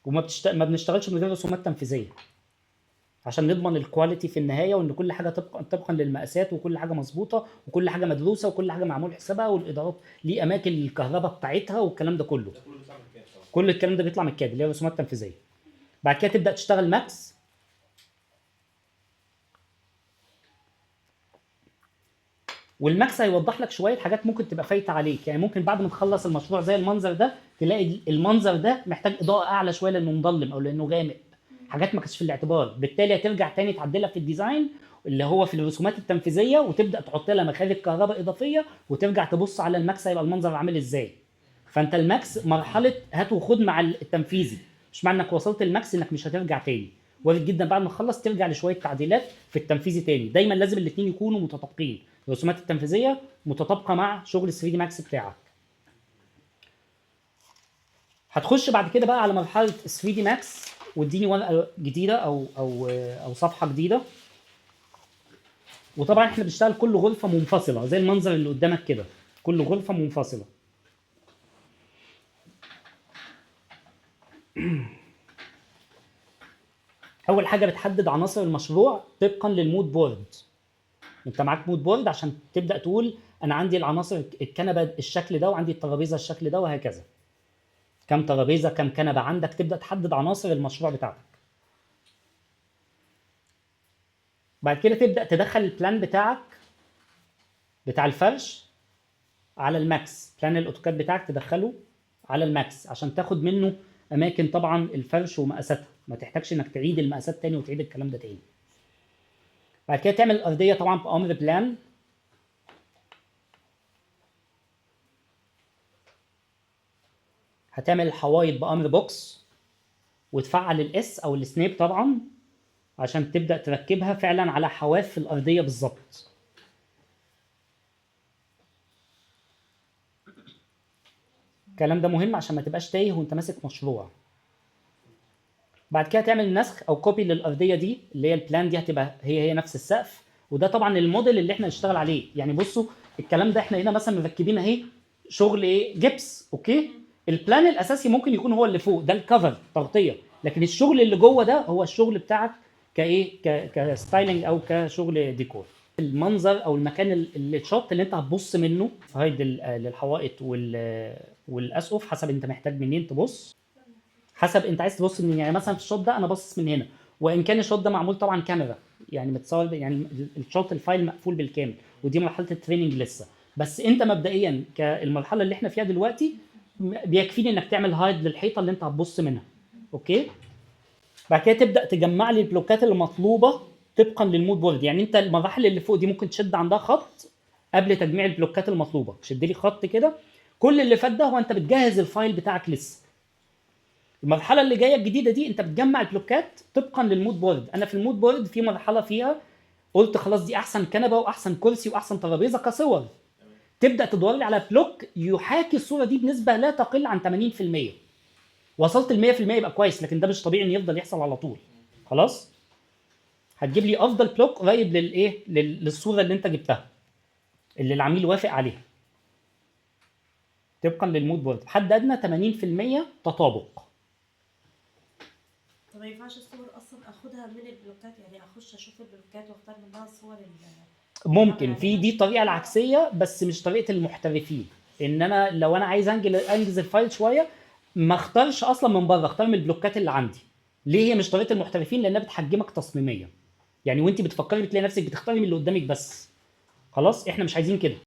ما بنشتغلش من غير رسومات تنفيذية عشان نضمن ال quality في النهاية، وان كل حاجة طبقا للمقاسات، وكل حاجة مظبوطه، وكل حاجة مدروسه، وكل حاجة معمول حسابها، والادارات ليه اماكن الكهرباء بتاعتها والكلام ده كله. ده كله بيطلع من ال CAD طبعا. كل الكلام ده بيطلع من ال CAD اللي هي الرسومات التنفيذية. بعد كده تبدا تشتغل Max. وال Max هيوضح لك شوية حاجات ممكن تبقى فايته عليك، يعني ممكن بعد ما تخلص المشروع زي المنظر ده تلاقي المنظر ده محتاج اضاءه اعلى شوية لانه مظلم او لانه غامق، حاجات ما كانتش في الاعتبار، بالتالي هترجع تاني تعدلها في ال design اللي هو في الرسومات التنفيذية، وتبدا تحط لها مخارج كهرباء اضافية، وترجع تبص على ال Max هيبقى المنظر عامل ازاي. فانت ال Max مرحلة هات وخد مع التنفيذي، مش معنى انك وصلت ال Max انك مش هترجع تاني، وارد جدا بعد ما تخلص ترجع لشويه تعديلات في التنفيذي تاني. دايما لازم الاثنين يكونوا متطابقين، الرسومات التنفيذية متطابقة مع شغل 3D Max بتاعك. هتخش بعد كده بقى على مرحلة 3D Max، واديني ورقة جديدة او صفحة جديدة. وطبعا احنا بنشتغل كل غرفة منفصلة زي المنظر اللي قدامك كده، كل غرفة منفصلة. اول حاجة بتحدد عناصر المشروع طبقا لل mood board. انت معاك mood board عشان تبدا تقول انا عندي العناصر، الكنبة الشكل ده، وعندي الترابيزة الشكل ده، وهكذا. كم ترابيزة، كم كنبة عندك، تبدا تحدد عناصر المشروع بتاعتك. بعد كده تبدا تدخل ال plan بتاعك بتاع الفرش على ال Max، plan ال AutoCAD بتاعك تدخله على ال Max عشان تاخد منه اماكن طبعا الفرش ومقاساتها، ما تحتاجش انك تعيد المقاسات تاني وتعيد الكلام ده تاني. بعد كده تعمل الارضية طبعا بامر plan. هتعمل الحوايط بامر box، وتفعل ال S او ال snap طبعا عشان تبدا تركبها فعلا على حواف الارضية بالظبط. الكلام ده مهم عشان ما تبقاش تايه وانت ماسك مشروع. بعد كده تعمل نسخ او copy للارضيه دي اللي هي ال plan دي، هتبقى هي نفس السقف، وده طبعا الموديل اللي احنا هنشتغل عليه. يعني بصوا الكلام ده احنا هنا مثلا مركبين اهي شغل ايه، جبس، okay. ال plan الاساسي ممكن يكون هو اللي فوق ده ال cover تغطيه، لكن الشغل اللي جوه ده هو الشغل بتاعك كايه، ك styling او كشغل ديكور. المنظر او المكان ال shot اللي انت هتبص منه، hide للحوائط والاسقف حسب انت محتاج منين تبص، حسب انت عايز تبص منين. يعني مثلا في ال shot ده انا باصص من هنا، وان كان ال shot ده معمول طبعا كاميرا، يعني متصور، يعني ال shot ال file مقفول بالكامل، ودي مرحلة ال training لسه. بس انت مبدئيا كالمرحله اللي احنا فيها دلوقتي بيكفيني انك تعمل hide للحيطه اللي انت هتبص منها، okay. بعد كده تبدا تجمع لي البلوكات اللي مطلوبه طبقا لل mood board. يعني انت المراحل اللي فوق دي ممكن تشد عندها خط قبل تجميع البلوكات المطلوبة، شد لي خط كده. كل اللي فات ده هو انت بتجهز ال file بتاعك لسه. المرحلة اللي جاية الجديدة دي انت بتجمع البلوكات طبقا لل mood board. انا في ال mood board في مرحلة فيها قلت خلاص دي احسن كنبة واحسن كرسي واحسن ترابيزة كصور، تبدا تدور لي على block يحاكي الصورة دي بنسبة لا تقل عن 80%. وصلت ل 100% يبقى كويس، لكن ده مش طبيعي ان يفضل يحصل على طول. خلاص هتجيب لي افضل block قريب للايه، للصورة اللي انت جبتها اللي العميل وافق عليها طبقا لل mood board، حد ادنى 80% تطابق. طب ما ينفعش الصور اصلا اخدها من البلوكات؟ يعني اخش اشوف البلوكات واختار منها الصور ممكن في دي الطريقة العكسيه، بس مش طريقه المحترفين. ان انا لو انا عايز انجز ال file شوية ما اختارش اصلا من بره، اختار من البلوكات اللي عندي. ليه هي مش طريقه المحترفين؟ لانها بتحجمك تصميميا، يعني وانت بتفكري بتلاقي نفسك بتختاري من اللي قدامك بس. خلاص احنا مش عايزين كده.